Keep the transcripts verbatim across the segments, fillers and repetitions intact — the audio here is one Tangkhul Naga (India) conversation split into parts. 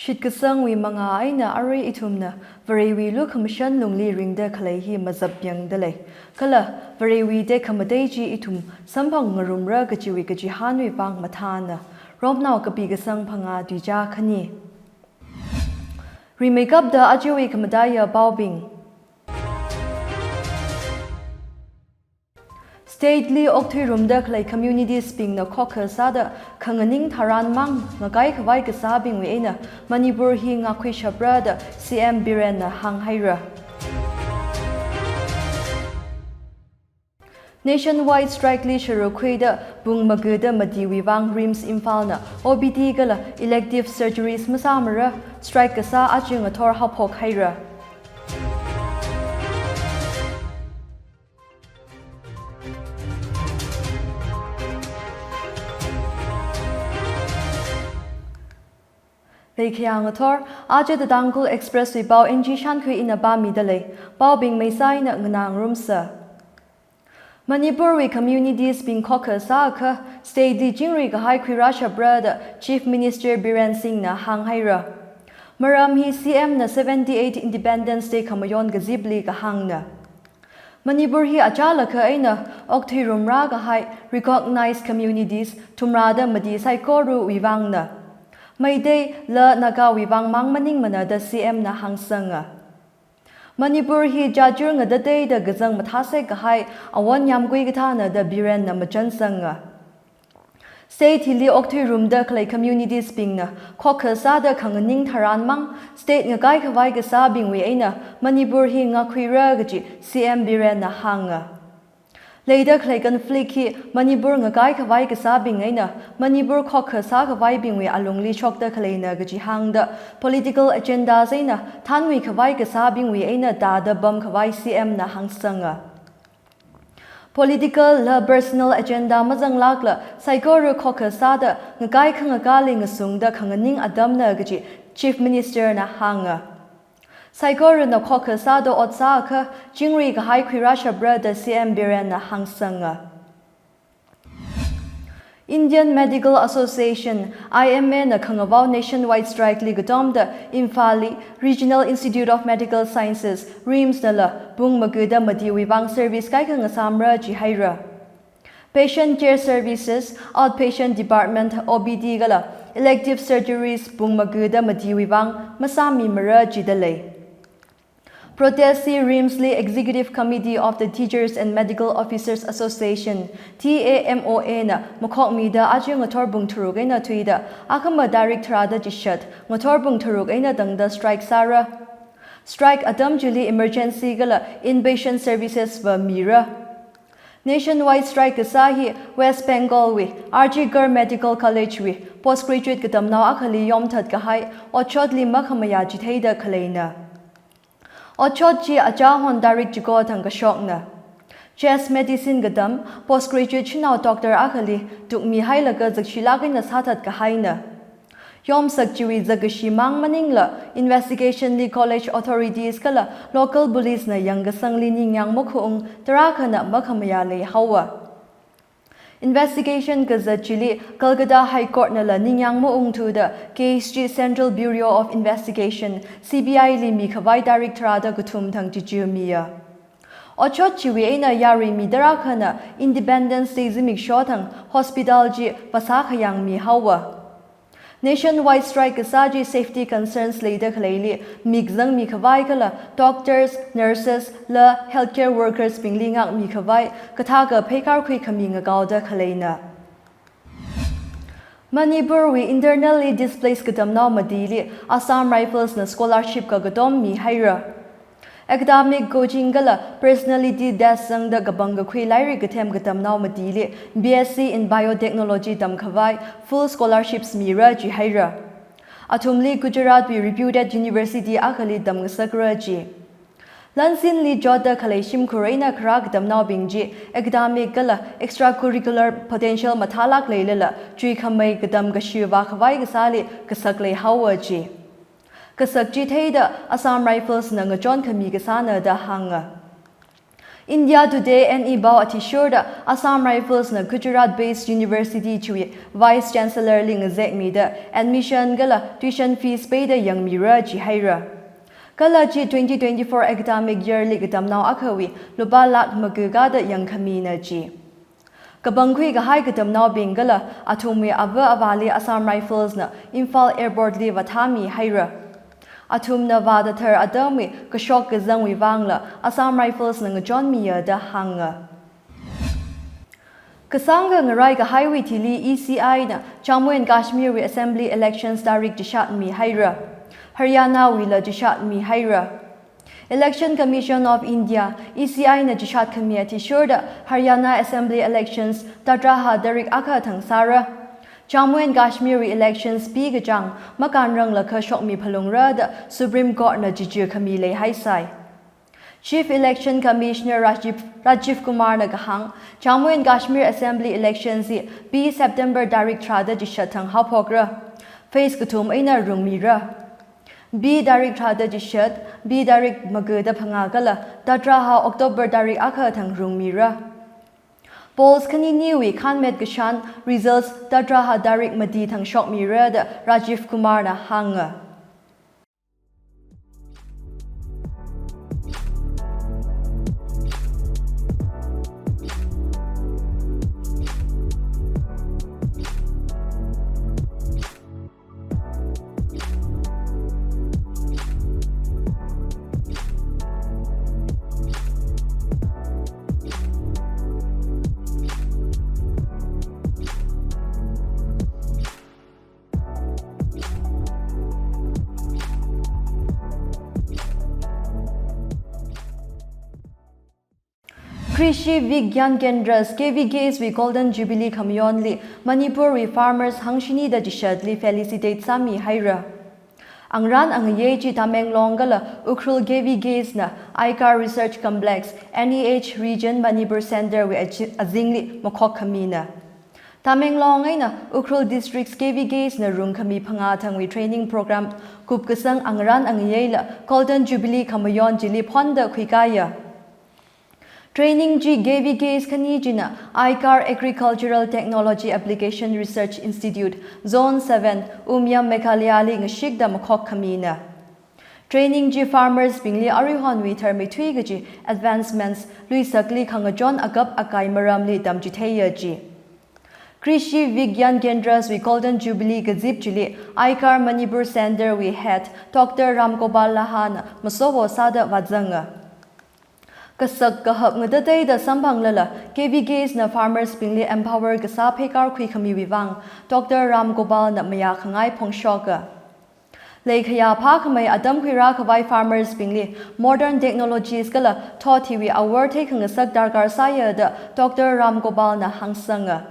Shitkasangwui mangā eina arui ithumna Varewui lukhamashan lungli ringda khalei hi mazapyangda lei. Kala Varewui tekhamatei chi ithum samphang ngarumra kachiwui kachihānwui vang mathāna. Romnao kapi kasang phangā tuicha khani. Rimeikapta ajawui khamataiya paobing. State li okthuirumda khalei communities bingna khokha sāda khanganing tharan mang ngakai khavai kasābingwui eina Manipur hi ngakhuishapra da C M Birenna hānghaira. Nationwide strike li sharuk khuida pung magada matiwui vang RIMS Imphalna O P D kala elective surgeries masāmara, strike kasā aja ngathor haophok haira. Veikhayā ngathor, aja The Tangkhul Express wui pao N G Shankhui ina pāmida lei. Paobing maisa ina nganā ngarumsa. Manipur wui communities bing khokha sākha state li chingri kahai khuirāshapra da Chief Minister Biren Singhna hānghaira. Maram hi C M na seventy-eight Independence Day khamayon kazipli kahāngna. Manipur hi achālakha eina okthuirumra kahai recognized communities thumrada mati saikorawui vangna. Meitei la Nagawui vang mang maningmana da C M na hāngsanga. Manipur hi chachur ngatateida kazang mathāsek kahai awon yamkui kathāna da Birenna machansanga. State hili okthuirumda khalei communities bingna khokha sāda khanganing tharan mang state ngakai khavai kasābingwui eina Manipur hi ngakhuira kaji C M Birenna hānga. Leida khalei conflict hi Manipur ngakai khavai kasābing eina Manipur khokha sākhavaibingwui alungli shokda khaleina kaji hāngda political agenda eina thanngui khavai kasābingwui eina tāda pamkhavai C M na hāngsanga. Political la personal agenda mazanglakla saikora khokha sāda ngakai khangakāli ngasungda khanganing atamna kaji Chief Minister na hānga. Saikorana khokha sāda ot sākha chingri kahai khuirāshapra da C M Birenna hāngsanga. Indian Medical Association, I M A na khangavao nationwide strike li katomda Imphalli Regional Institute of Medical Sciences, RIMS nala pung magada matiwui vang service kaikha ngasāmra jihaira. Patient care services, outpatient department, O P D kala elective surgeries pung magada matiwui vang masāmimara jida lei. Protest hi RIMS li Executive Committee of the Teachers and Medical Officers Association, T A M O A na makhokmida aja ngathor pung tharuk eina thuida akhama tarik tharāda chishat ngathor pung tharuk eina tangda strike sāra. Strike atam chili emergency kala inpatient services va mira. Nationwide strike kasā hi West Bengal wui R G Kar Medical College wui postgraduate katamnao akhali yomthat kahai otshotli makhamayā chitheida khaleina. Otshot chi achāhon tarik chiko thang kashokna. Chest medicine katam postgraduate shanao doctor akhali tukmihailaga zakshilāk eina sāthat kahaina. Yomsak chiwui zakkashi mang maningla investigation li college authorities kala local police na yangkasangli ningyāng makhuung tarākhana makhamayā leihaowa. Investigation kazat chili Kolkata High Court nala ningyāng maungthuda case chi Central Bureau of Investigation, C B I li mikhavai tarik tharāda kathum thang chichimiya. Otshot chiwui eina yarui mi tarākhana Independence Day zimiksho thang hospital chi phasā khayāng mihaowa. Nationwide strike kasā chi safety concerns leida khaleili mik zangmi khavai kala doctors, nurses la healthcare workers bingli ngākmi khavai kathākha pheikhar khuikhami ngakaoda khaleina. Manipur wui internally displaced katamnao matili Assam Rifles na scholarship kakatom mihaira. Academic coaching kala personality test zangda kapang kakhui lairik kathem katamnao matili B S c in Biotechnology tamkhavai full scholarships mira jihaira. Athumli Gujarat wui reputed university akhali tamngasakra ji. Lansinli jotda khalei shimkhur eina kharā katamnaobing chi academic kala extracurricular potential mathālāk leilala chuikhamei katam kashi vākhavai kasāli kasak leihaowa ji. Kasak chi theida Assam Rifles na ngachon khami kasāna da hānga. India Today NE pao athishurda Assam Rifles na Gujarat based university chiwui Vice Chancellor li ngazekmida admission kala tuition fees peida yangmira jihaira. Kala chi twenty twenty-four academic year li katamnao akhawui lupā lakh maga kada yangkhamina ji. Kapangkhui kahai katamnaobing kala athumwui ava avāli Assam Rifles na Imphal Airport li vāthāmihaira. Athumna vāda thar atamwui kashok kazangwui vangla Assam Rifles na ngachonmiya da hānga. Kasāngkha ngarai kahaiwui thili E C I na Jammu and Kashmir wui Assembly Elections tarik chishatmihaira. Haryana wuila chishatmihaira. Election Commission of India, E C I na chishatkhami athishurda Haryana Assembly Elections tatraha tarik akha thang sāra. Jammu and Kashmir wui elections pikachang makānranglakha shokmi phalungra da Supreme Court na chichirkhami leihaisai. Chief Election Commissioner Rajiv, Rajiv Kumar na kahāng, Jammu and Kashmir Assembly Elections hi pi September tarik tharāda chishat thang haophokra. Phase kathum eina rungmira. Pi tarik tharāda chishat, pi tarik magada phangā kala tatraha October tarik akha thang rungmira. Polls khaniniwui khānmet kashan results tatraha tarik mati thang shokmira da Rajiv Kumar na hānga. Krishi Vigyan Kendras, K V Ks wui Golden Jubilee khamayonli Manipur wui farmers hangshinida chishatli felicitate sāmihaira. Angarān angayei chi Tamenglong kala Ukhrul K V Ks na Aikar Research Complex, N E H Region Manipur Center wui aji-, azingli makhok khamina. Tamenglong eina Ukhrul Districts K V Ks na rungkhami phangā thangwui training program kupkasang angarān angayeila Golden Jubilee khamayon chili phonda khuikāya. Training chi K V Ks khani china Aikar Agricultural Technology Application Research Institute, Zone seven, Umiam, Meghalaya li ngashikda makhok khamina. Training chi farmers bingli aruihonwui tharmeithui kaji advancements, luisakli khangachon akap akai maramli tamchitheiya ji. Krishi Vigyan Kendras wui Golden Jubilee kazip chili Aikar Manipur Center wui Head Doctor Ram Gopal Laha na masowo sāda vāzanga. Kasak kahap ngatateida samphanglala K V Ks na farmers bingli empower kasā pheikar khuikhamiwui vang Doctor Ram Gopal na mayākhangai phongshoka. Leikhayā phākhamei atam khuirākhavai farmers bingli modern technologies kala thot hiwui awor theikhangasak darkar sāya da Doctor Ram Gopal na hāngsanga.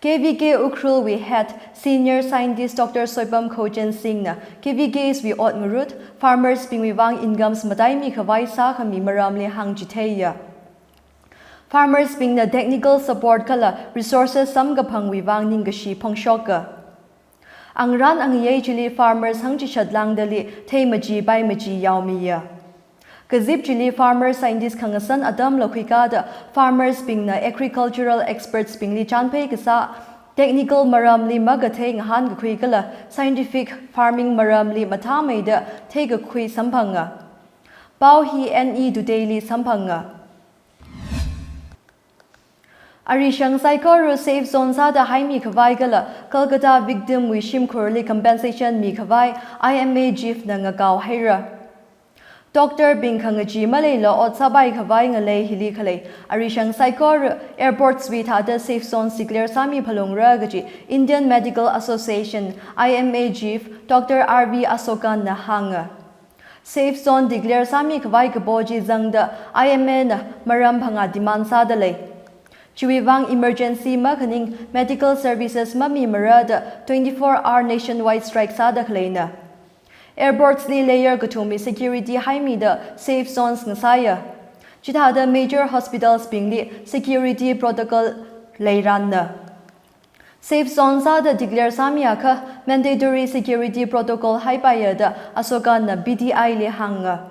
K V K Ukhrul wui Head Senior Scientist Doctor Soipam Khojen Singh na K V Ks wui ot ngarut farmers bingwui vang incomes mataimikhavai sākhami maramli hāngchitheiya. Farmers bingna technical support kala resources samkaphangwui vang ningkashi phongshoka. Angarān angayei chili farmers hangchishat lāngdali theimaji paimaji yaomiya. Kazip chili farmer scientist khangasan atamla khuikāda farmers bingna agricultural experts bingli chānphei kasā technical maramli makathei ngahānkakhui kala scientific farming maramli mathāmeida theikakhui samphanga. Pao hi N E Today li samphanga. Arishang saikora safe zone sāda haimikhavai kala Kolkata victim wui shimkhurli compensation mikhavai I M A chief na ngakao haira. Doctor bing khangachee maleila ot sāpaikhavai ngalei hili khalei arishang saikora airports wui thāda safe zones declare sāmi phalungra kaji Indian Medical Association, I M A chief Doctor R V Asokan na hānga. Safe zone declare sāmikhavai kapo chi zangda I M A na maram phangā demand sāda lei. Chiwui vang emergency makhaning medical services mamimara da twenty-four hour nationwide strike sāda khaleina. Airports li layer kathumwui security haimida safe zones ngasāya. Chithāda major hospitals bingli security protocol leiranna. Safe zone sāda declare sāmiakha mandatory security protocol haipaiya da Asokan na P T I li hānga.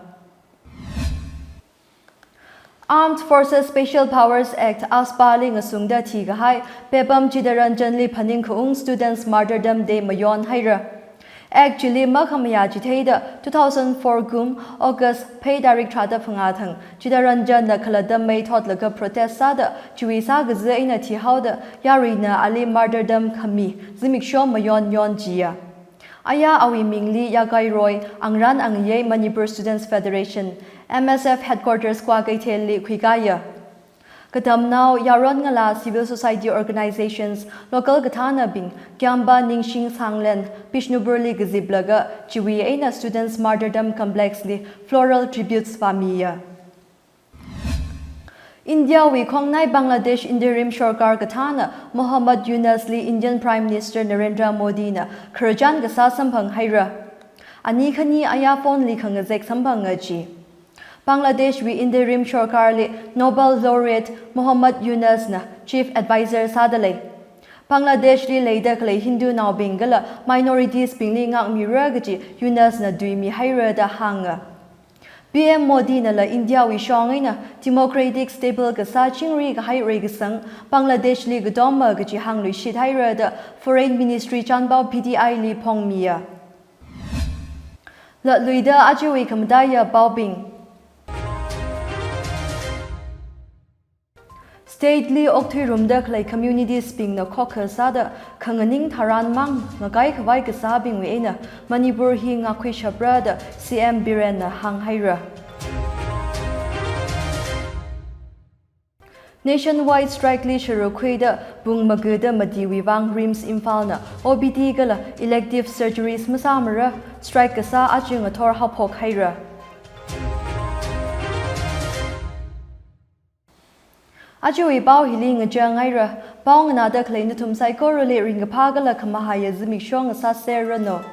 Armed Forces Special Powers Act, AFSPA li ngasungda thikahai Pepam Chittaranjan li phaningkhaung Students Martyrdom Day mayon haira. Act chili makhamayā chitheida two thousand four kum August phei tarik tharāda phangā thang Chittaranjan na khalatta mei thotlaga protest sāda chiwui sākaza eina thihaoda yaruina ali martyrdom khami zimiksho mayon yonchiya. Aya awui mingli Yakairoi Angran Angayei Manipur Students Federation, M S F Headquarters Kwa Keithelli khuikāya. Katamnao, yaron ngalā, civil society organizations, local kathānabing, Kyamba Ningshing Sanglen, Bishnupur li kaziplaga chiwui eina Students Martyrdom Complex li floral tributes vāmiya. India wui khongnai Bangladesh interim sorkar kathāna Mohammad Yunus li Indian Prime Minister Narendra Modi na khararchan kasā samphang haira. Ani khani aya phone li khangazek samphanga chi. Bangladesh wui interim sorkar li Nobel laureate Mohammad Yunus na Chief Advisor sāda lei. Bangladesh li leida khalei Hindu naobing kala minorities bingli ngākmira kaji Yunus na tuimi haira da hānga. P M Modi nala India wui shong eina democratic stable kasā chingri kahai reikasang Bangladesh li katoma kaji hāngluishit haira da Foreign Ministry chanpao P T I li phongmiya. Latluida ajawui khamataiya paobing. State li okthuirumda khalei communities bingna khokha sāda khanganing tharan mang ngakai khavai kasābingwui eina Manipur hi ngākhuishapra da C M Biren na hānghaira. Nationwide strike li sharuk khuida pung magada matiwui vang RIMS Imphal na O P D kala elective surgeries masāmara, strike kasā aja ngathor haophok haira. Ajawui pao hili ngachang haira, pao nganāda khalei nathum saikorali ringkaphā kala khamahaiya zimiksho ngasāserranu.